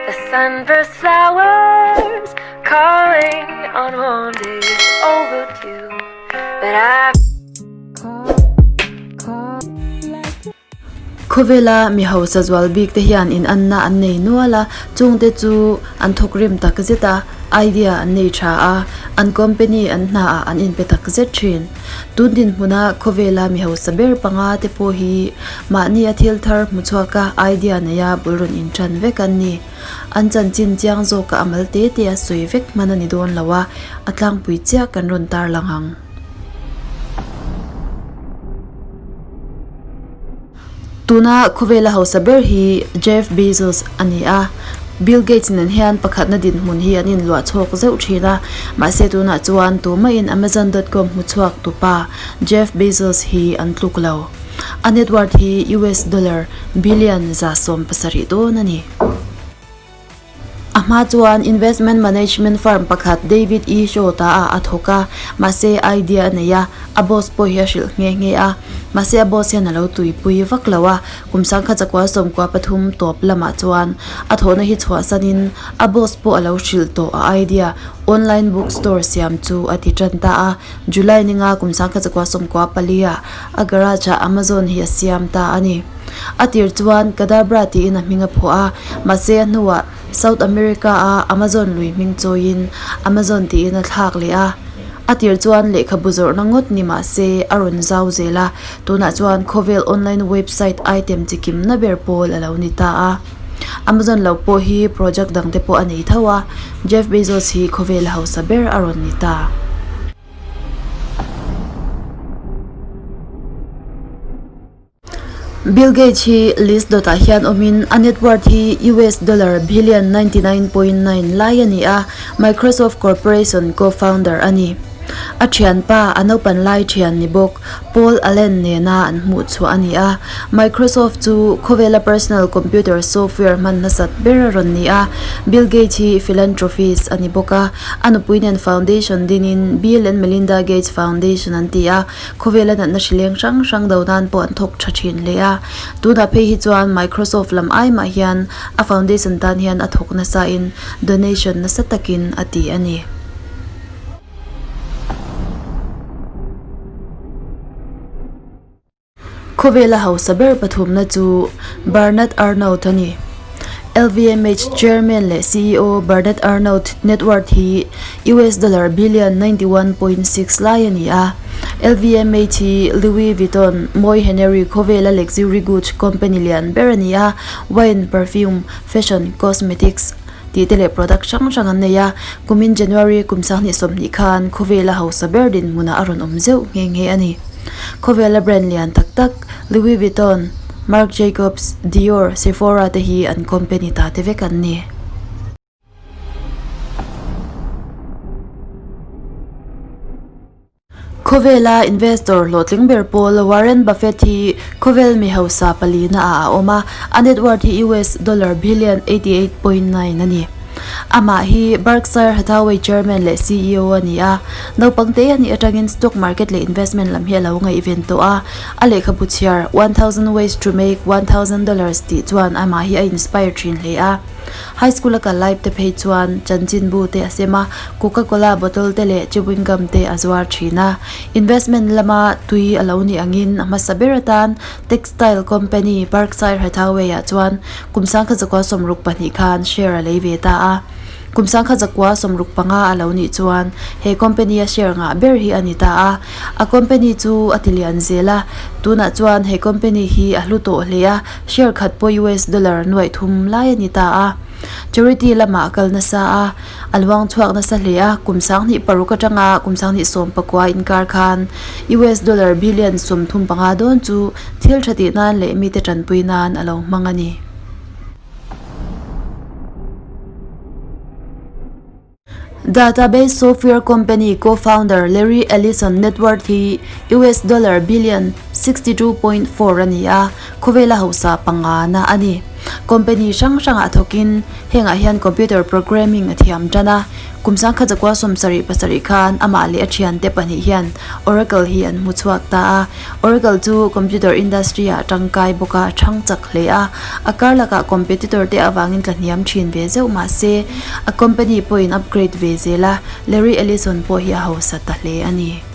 The sunburst flowers calling on one day it's overdue. But I Khawvela mi hausa zual bik te hian in anna an nei nual a, chungte chu an thawk rim tak zet a, idea an nei tha a, an company an hna ah an inpe tak zet thin. Tun dinhmuna khawvela mi hausa ber panga te pawh hi mahni a thil thar hmu chhuak a idea neia bul rawn intan vek an ni. An chanchin chiang zawkah a mal te te a sawi vek hman a ni dawn lo a, a tlangpui chiah kan rawn tarlang ang. Tuna khawvela hausa ber hi Jeff Bezos a ni a, Bill Gates nen hian pakhatna dinhmun hi an inluah chhawk zeuh thin a, mahse tunah chuan tumaiin Amazon dot com hmu chhuak tupa Jeff Bezos hi an tluk lo. A net worth hi US dollar billion 170 dawn a ni. A hma chuan investment management firm pakhat David E. Shaw ta ah a thawk a, mahse idea a nei a, a boss pawh hi a hrilh nghe nghe a. Mahse a boss hian a lo tuipui vak lo a, kum sangkhat zakua sawmkua pathum tawp lamah chuan a thawhna hi chhuahsanin a boss pawh a lo hrilh tawh a idea online book store siam chu a ti tan ta a. July ninga kum sangkhat zakua sawmkua pali ah a garage ah Amazon hi a siam ta a ni. A tir chuan Kadabra tiin a hming a phuah a, mahse a hnuah South America a Amazon lui hming chawiin Amazon tiin a thlak leh a. A tir chuan lehkhabu zawrhna ngawt ni mahse a rawn zau zel a, tunah chuan khawvel online website item chi kimna ber pawl a lo ni ta a. Amazon lo pawh hi project dangte pawh a nei tho a, Jeff Bezos hi khawvel hausa ber a rawn ni ta. Bill Gates hi list dawtah hian awmin a net worth hi US dollar billion 99.9 lai a ni a, Microsoft Corporation co-founder a ni. A thianpa, a naupan lai thian ni bawk, Paul Allen nena an hmuh chhuah a ni a. Microsoft chu khawvela personal computer software hman hmasat ber a rawn ni a. Bill Gates hi philanthropist a ni bawk a, a nupui nen foundation dinin Bill and Melinda Gates Foundation an ti a. Khawvela natna hrileng hrang hrang do nan pawh an thawk tha thin hle a. Tunah phei hi chuan Microsoft lam ai mah hian a foundation tan hian a thawk nasa in donation nasa takin a ti a ni. Khawvela hausa ber pathumna chu Bernard Arnault a ni. LVMH Chairman leh ceo Bernard Arnault net worth hi US dollar billion 91.6 lai a ni a. LVMH hi Louis Vuitton, Moët Hennessy khawvela luxury goods company lian ber a ni a, wine, perfume, fashion, cosmetics tih te leh product hrang hrang an nei a. Kumin January kum sanghnih sawmhnih khan khawvela hausa ber dinhmunah a rawn awm zeuh nghe nghe a ni. Khawvela brand lian tak tak Louis Vuitton, Marc Jacobs, Dior, Sephora te hi an company ta te vek an ni. Khawvela investor hlawhtling ber pawl Warren Buffett hi khawvel mi hausa palina ah a awm a, a net worth hi US dollar billion 88.9 a ni. Amah hi Berkshire Hathaway chairman leh ceo a ni a, naupang te a nih atangin stock market leh investment lam hi a lo ngaihven tawh a. A lehkhabu chhiar 1000 Ways to Make $1000 tih chuan amah hi a inspire thin hle a. High school a kal lai te phei chuan chanchinbu te a sem a, Coca Cola bottle te leh chewing gum te a zuar thin a. Investment lama tui a lo nih angin a hmasa ber atan textile company Berkshire Hathaway ah chuan kum sangkhat zakua sawmruk pahnih khan share a lei ve ta a. Kum sangkhat zakua sawmruk panga a lo nih chuan he company a share ngah ber hi a ni ta a. A company chu a ti lian zel a, tunah chuan he company hi a hlu tawh hle a, share khat pawh US dollar nuaih thum lai a ni ta a. Charity lamah a kal nasa a, a luang chhuak nasa hle a, kum sanghnih paruk atanga kum sanghnih sawm pakua inkar khan US dollar billion 35 dawn chu thil tha tih nan leh mite tanpui nan a lo hmang a ni. Database software company co-founder Larry Ellison net worth hi US dollar billion 62.4 a ni a, khawvela hausa panga na a ni. Company hrang hrangah thawkin hengah hian computer programming a thiam tan a. Kum 1970 7 khan amah leh a thiante pahnih hian Oracle hi an hmu chhuak ta a. Oracle chu computer industry ah tangkai bawk a, a thang chak hle a. A kar lakah competitor te avangin tlahniam thin ve zeuh mahse a company pawhin upgrade ve zel a, Larry Ellison pawh hi a hausa ta hle a ni.